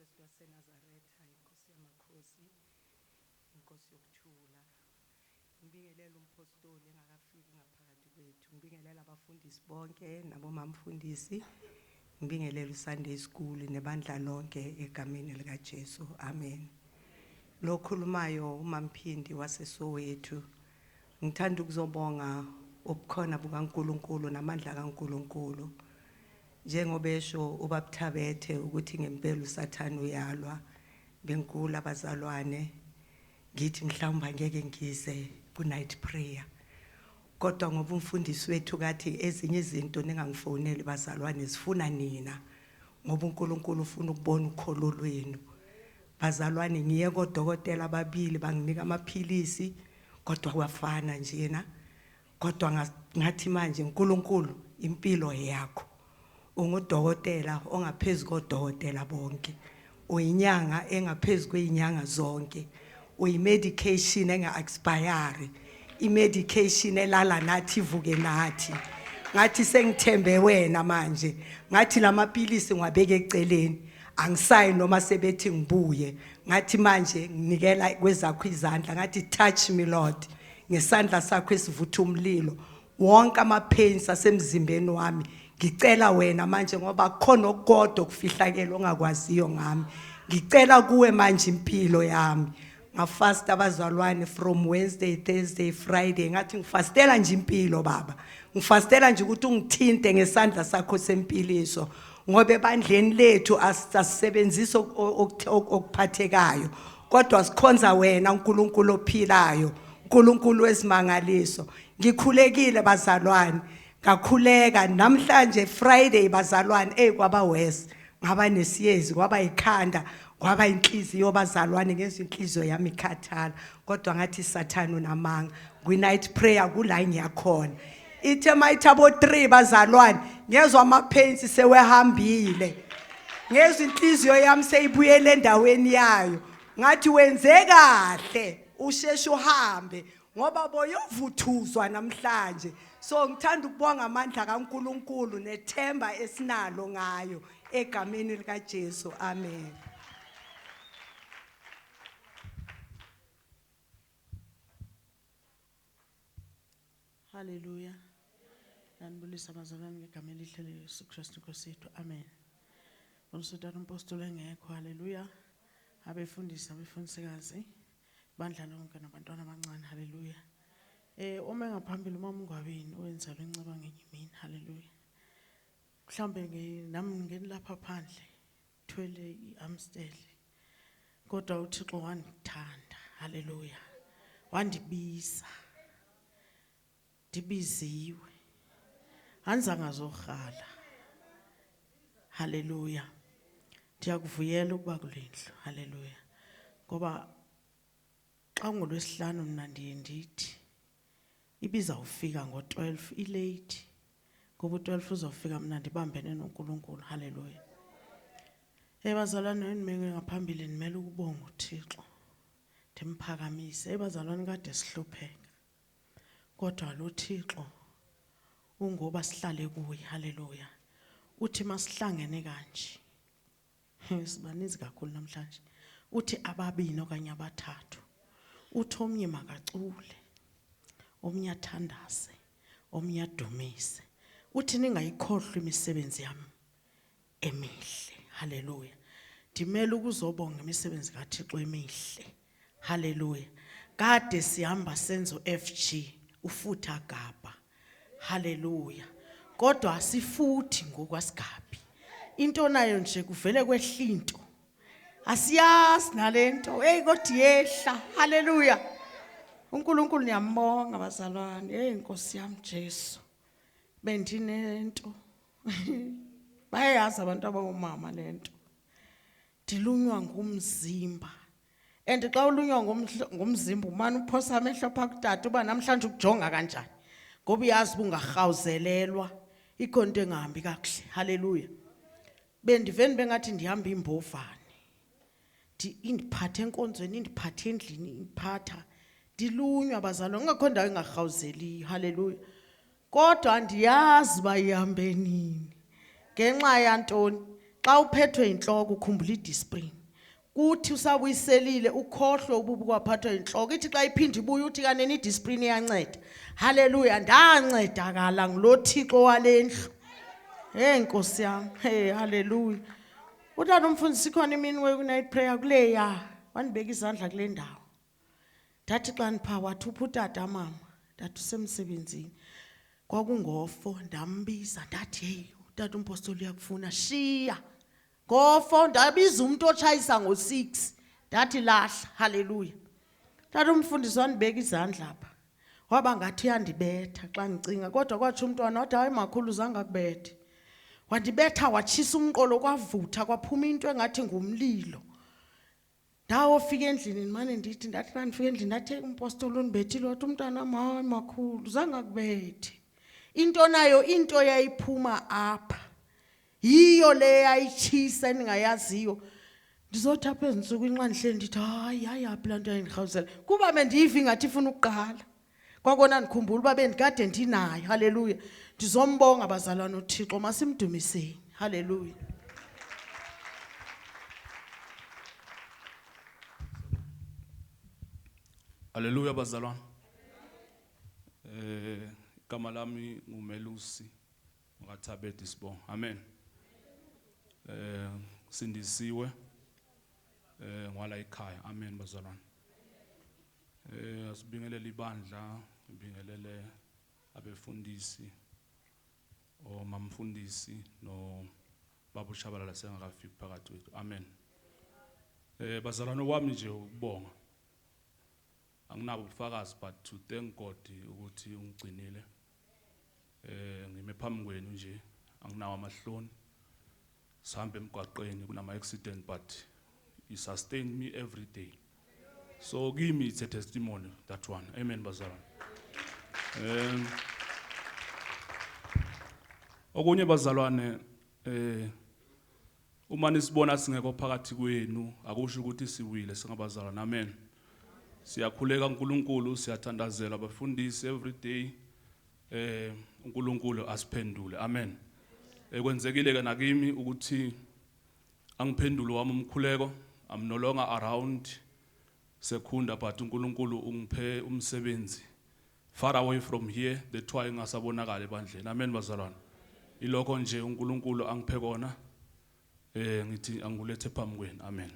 Kristu waseNazaretha, inkosi yamakhosi, inkosi yokuthula. Ngibingelela umpostoli engakafiki ngaphakathi kwethu. Ngibingelela abafundisi bonke nabomamfundisi. Ngibingelela uSunday School nebandla lonke egameni lika Jesu. Amen. Lokhulumayo uMamphindi waseSoweto. Ngithanda ukuzobonga ubukhona bukaNkuluNkulu namandla kaNkuluNkulu. Njengoba esho uBab'Thabethe ukuthi ngempela uSathane uyalwa, benkulu abazalwane, ngithi mhlawumbe angeke ngize ku-night prayer. Kodwa ngoba umfundisi wethu kathi ezinye izinto ningangifoneli bazalwane, zifuna nina, ngoba uNkulunkulu ufuna ukubona ukholo lwenu. Bazalwane, ngiye kodokotela ababili banginika amaphilisi, kodwa kwafana njena. Kodwa ngathi manje uNkulunkulu impilo yakho, ungudokotela ongaphezulu kodokotela bonke, uyinyanga engaphezulu kwezinyanga zonke, uyimedication enga-expire, imedication elala nathi ivuke nathi. Ngathi sengithembe wena manje, ngathi lamapilisi ngiwabeke eceleni, angisayi noma sebethi ngibuye. Ngathi manje nginikela kwezakho izandla, ngathi touch me Lord ngesandla sakho esivutha umlilo, wonke amapains asemzimbeni wami ngicela wena manje, ngoba kukhona okukodwa okufihlakele ongakwaziyo ngami, ngicela kuwe manje impilo yami. Ngafasta abazalwane from Wednesday, Thursday, Friday, ngathi ngifastela nje impilo baba, ngifastela nje ukuthi ungithinte ngesandla sakho sempiliso, ngoba ebandleni lethu asisebenzisi okuphathekayo, kodwa sikhonza wena uNkulunkulu ophilayo, uNkulunkulu wezimangaliso. Ngikhulekile bazalwane, ngakhuleka namhlanje Friday bazalwane, hey kwaba worse, ngaba nesiyezi, kwaba ikhanda, kwaba inhliziyo bazalwane, ngezwe inhliziyo yami ikhathala, kodwa ngathi Sathane unamanga. Kwi night prayer kula ngiyakhona, ithe mayithabo 3 bazalwane, ngezwe ama pains sewehambile, ngezwe inhliziyo yami seyibuyele endaweni yayo. Ngathi wenze kahle usheshe uhambe, ngoba boyovuthuzwa namhlanje. So ngithanda ukubonga amandla kaNkuluNkulu nethemba esinalo ngayo egameni lika Jesu. Amen. Hallelujah. Nanibulisa abazalwane ngegama elihle leYesu Kristu Nkosi yethu. Amen. Bonusutana umpostoli engekho. Hallelujah. Abefundisi, abefundisikazi, bandla lonke nabantwana abancane. Hallelujah. Uma ngaphambili umama uNgwabini owenza lenceba ngenye imini. Hallelujah. Mhlambe nami ngeni lapha phandle thwele iAmstel. Kodwa uThixo wandithanda. Hallelujah. Wandibiza. Ndibiziwe. Anzangazohala. Hallelujah. Ndiyakuvuyela ukuba kulendlu. Hallelujah. Ngoba xa ngolwesihlanu mina ndiye ndithi ibizawufika ngo-12 ilate, ngoba u-12 uzofika mina ndibambene noNkulunkulu. Hallelujah. Bazalwane, ndimeke ngaphambili ndimele ukubonga uThixo, ndimphakamise. Bazalwane, kade sihlupheka, kodwa lo Thixo ungoba sihlale kuye. Hallelujah. Uthi masihlangene kanje, sibaninzi kakhulu namhlanje, uthi ababini okanye abathathu, uthi omnye makacule, omnye athandaze, omnye adumise, uthi ningayikhohlwa imisebenzi yami emihle. Hallelujah. Ndimele ukuzobonga imisebenzi kaThixo emihle. Hallelujah. Kade sihamba senzo FG ufutha gabha. Hallelujah. Kodwa asifuthi ngoku, asigabhi. Into nayo nje kuvele kwehla into. Asiyazi nalento. Hey kodwa yehla. Hallelujah. uNkulunkulu niyambonga bazalwane. Hey Nkosi yami Jesu. Bendinento. Bayayazi abantu abangomama lento. Ndilunywa ngumzimba. And xa ulunywa ngumzimba umane uphosa amehlo pha kutata uba namhlanje ukujonga kanjani. Ngoba uyazi uba ungarhawuzelelwa, ikho into engahambi kakuhle. Hallelujah. Bendiveni bengathi ndihamba imbovane. Indiphathe enkonzweni, indiphathe endlini, indiphatha. Ndilunywa bazalwane, kungekho ndawo engarhawuzeliyo. Hallelujah. Kodwa andiyazi uba ihambe nini. Ngenxa yantoni? Xa uphethwe inhloko ukhumbula iDisprin. Kuthi usabuyiselile ukhohlwe ububu kwaphathwa inhloko, ithi xa iphinde ibuye uthi kanene iDisprin iyanceda. Haleluya, ndancedakala ngulo Thixo walendlu. Hey Nkosi yami, hey haleluya. Utata umfundisi ikhona imini we-night prayer kuleya, wandibeka izandla kule ndawo. Ndathi xa ndipha wathi uphi utata mama, ndathi usemsebenzini. Kwakungofo, ndambiza ndathi hey utata umpostoli uyakufuna, shiya. Ngofo ndabiza umuntu otshayisa ngo-6, ndathi lahla, haleluya. Tata umfundisi wandibeka izandla apha. Waba ngathi uyandibetha xa ndicinga, kodwa kwatsho umntwana wathi hayi makhulu zange akubethe. Wandibetha watshisa umqolo kwavutha kwaphuma into engathi ngumlilo. Ndawofika endlini ndimane ndithi, ndathi xa ndifika endlini ndathi umpostoli undibethile, wathi umntwana wam hayi makhulu zange akubethe. Into nayo into yayiphuma apha yiyo le yayitshisa endingayaziyo. Ndizothi apha ezintsukwini xa ndihleli ndithi hayi hayi aphi laa nto yayindirhawuzela, kuba bendiyiva ingathi ifuna ukuqala. Kwakona ndikhumbula uba bendikade ndinayo. Haleluya. Ndizombonga bazalwane uThixo, masimdumiseni. Haleluya. Haleluya bazalwane. Igama lami nguMelusi wakaThabethe Sibongo. Amen. Sindisiwe ngwala ekhaya. Amen bazalwane. Asibingelele ibandla, ngibingelele abefundisi, omamfundisi no baba uShabalala sengakafiki phakathi kwethu. Amen. Bazalwane wami nje ukubonga. Anginabo ubufakazi but to thank God ukuthi ungigcinile. Ngime phambi kwenu nje anginawo amahloni. Sihambe emgwaqeni kunama accident but he sustained me every day. So give me it's a testimony that one. Amen bazalwane. Okunye bazalwane uma nisibona singekho phakathi kwenu akusho ukuthi siwile singabazalwane. Amen. Siyakhuleka uNkulunkulu, siyathandazela abafundisi every day. uNkulunkulu asiphendule. Amen. Ekwenzekile ke nakimi ukuthi angiphendule wami umkhuleko. I'm no longer around Secunda but uNkulunkulu ungiphe umsebenzi far away from here, that's why ngasabonakala ebandleni. Amen bazalwane. Ilokho nje uNkulunkulu angiphe kona. Ngithi angikulethe phambi kwenu. Amen.